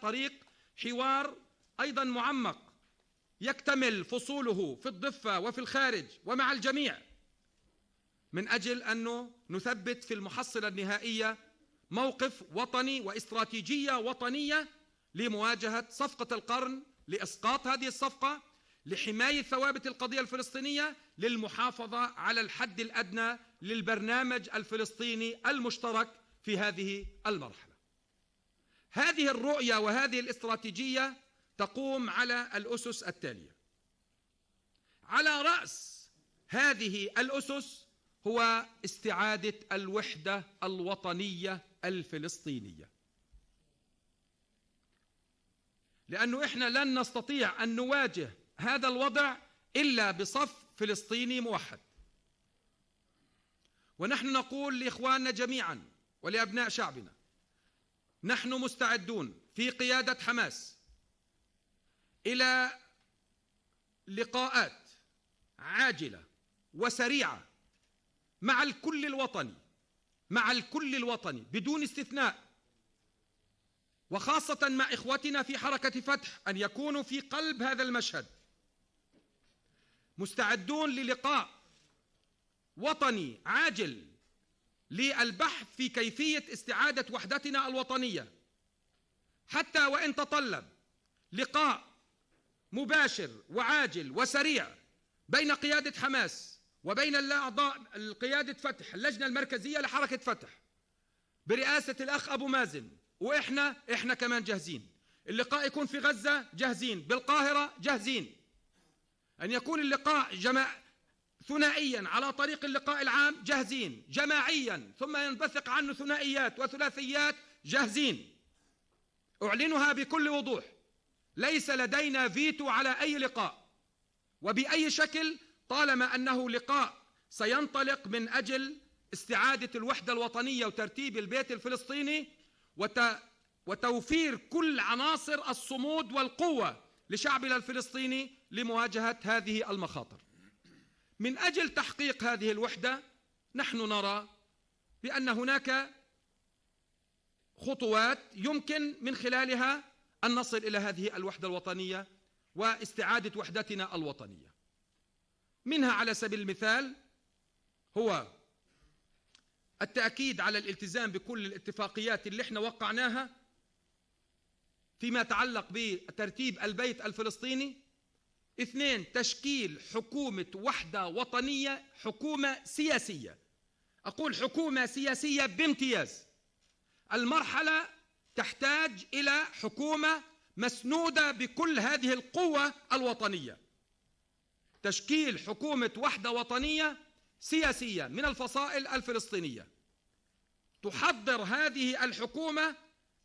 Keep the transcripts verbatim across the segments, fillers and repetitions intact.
طريق حوار أيضًا معمق يكتمل فصوله في الضفة وفي الخارج ومع الجميع، من أجل أنه نثبت في المحصلة النهائية موقف وطني واستراتيجية وطنية لمواجهة صفقة القرن، لإسقاط هذه الصفقة، لحماية ثوابت القضية الفلسطينية، للمحافظة على الحد الأدنى للبرنامج الفلسطيني المشترك في هذه المرحلة. هذه الرؤية وهذه الاستراتيجية تقوم على الأسس التالية. على رأس هذه الأسس هو استعادة الوحدة الوطنية الفلسطينية. لأنه إحنا لن نستطيع أن نواجه هذا الوضع إلا بصف فلسطيني موحد. ونحن نقول لإخواننا جميعًا ولأبناء شعبنا، نحن مستعدون في قيادة حماس إلى لقاءات عاجلة وسريعة مع الكل الوطني، مع الكل الوطني بدون استثناء، وخاصة مع إخوتنا في حركة فتح أن يكونوا في قلب هذا المشهد، مستعدون للقاء وطني عاجل للبحث في كيفية استعادة وحدتنا الوطنية، حتى وإن تطلب لقاء مباشر وعاجل وسريع بين قيادة حماس وبين الأعضاء القيادة فتح، اللجنة المركزية لحركة فتح برئاسة الأخ أبو مازن. وإحنا، إحنا كمان جاهزين. اللقاء يكون في غزة، جاهزين. بالقاهرة، جاهزين. أن يكون اللقاء جما-، ثنائيًا على طريق اللقاء العام، جاهزين. جماعيًا، ثم ينبثق عنه ثنائيات وثلاثيات، جاهزين. أعلنها بكل وضوح، ليس لدينا فيتو على أي لقاء وبأي شكل، طالما أنه لقاء سينطلق من أجل استعادة الوحدة الوطنية وترتيب البيت الفلسطيني وت-، وتوفير كل عناصر الصمود والقوة لشعبنا الفلسطيني لمواجهة هذه المخاطر. من أجل تحقيق هذه الوحدة، نحن نرى بأن هناك خطوات يمكن من خلالها أن نصل إلى هذه الوحدة الوطنية واستعادة وحدتنا الوطنية. منها على سبيل المثال هو التأكيد على الالتزام بكل الاتفاقيات اللي احنا وقعناها فيما يتعلق بترتيب البيت الفلسطيني. اثنين، تشكيل حكومة وحدة وطنية، حكومة سياسية. أقول حكومة سياسية بامتياز. المرحلة تحتاج إلى حكومة مسنودة بكل هذه القوة الوطنية. تشكيل حكومة وحدة وطنية سياسية من الفصائل الفلسطينية. تحضر هذه الحكومة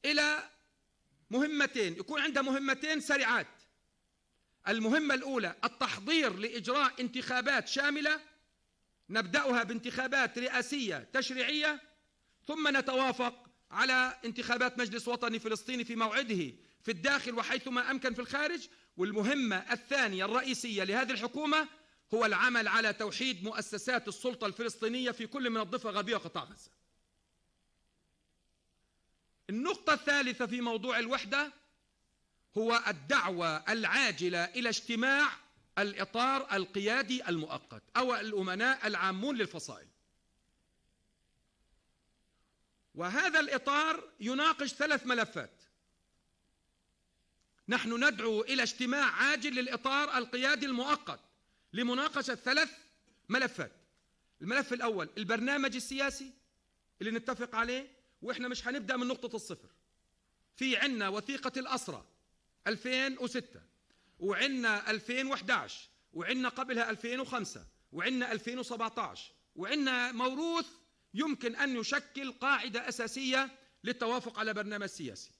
إلى مهمتين، يكون عندها مهمتين سريعات. المهمة الأولى التحضير لإجراء انتخابات شاملة، نبدأها بانتخابات رئاسية تشريعية، ثم نتوافق على انتخابات مجلس وطني فلسطيني في موعده في الداخل وحيثما أمكن في الخارج. والمهمة الثانية الرئيسية لهذه الحكومة هو العمل على توحيد مؤسسات السلطة الفلسطينية في كل من الضفة الغربية وقطاع غزة. النقطة الثالثة في موضوع الوحدة هو الدعوة العاجلة إلى اجتماع الإطار القيادي المؤقت أو الأمناء العامون للفصائل. وهذا الإطار يناقش ثلاث ملفات. نحن ندعو إلى اجتماع عاجل للإطار القيادي المؤقت لمناقشة ثلاث ملفات. الملف الأول البرنامج السياسي اللي نتفق عليه، وإحنا مش هنبدأ من نقطة الصفر. في عنا وثيقة الأسرة ألفين وستة، وعنا ألفين وحداش، وعنا قبلها ألفين وخمسة، وعنا ألفين وسبعتاش، وعنا موروث يمكن أن يشكل قاعدة أساسية للتوافق على برنامج سياسي.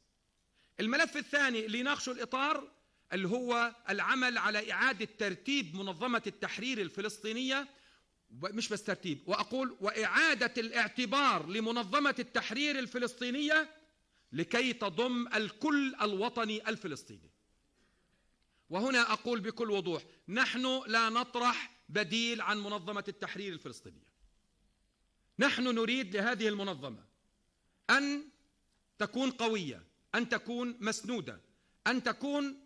الملف الثاني اللي يناقشه الإطار اللي هو العمل على إعادة ترتيب منظمة التحرير الفلسطينية، ب-، مش بس ترتيب، وأقول وإعادة الاعتبار لمنظمة التحرير الفلسطينية لكي تضم الكل الوطني الفلسطيني. وهنا أقول بكل وضوح، نحن لا نطرح بديل عن منظمة التحرير الفلسطينية. نحن نريد لهذه المنظمة أن تكون قوية، أن تكون مسنودة. أن تكون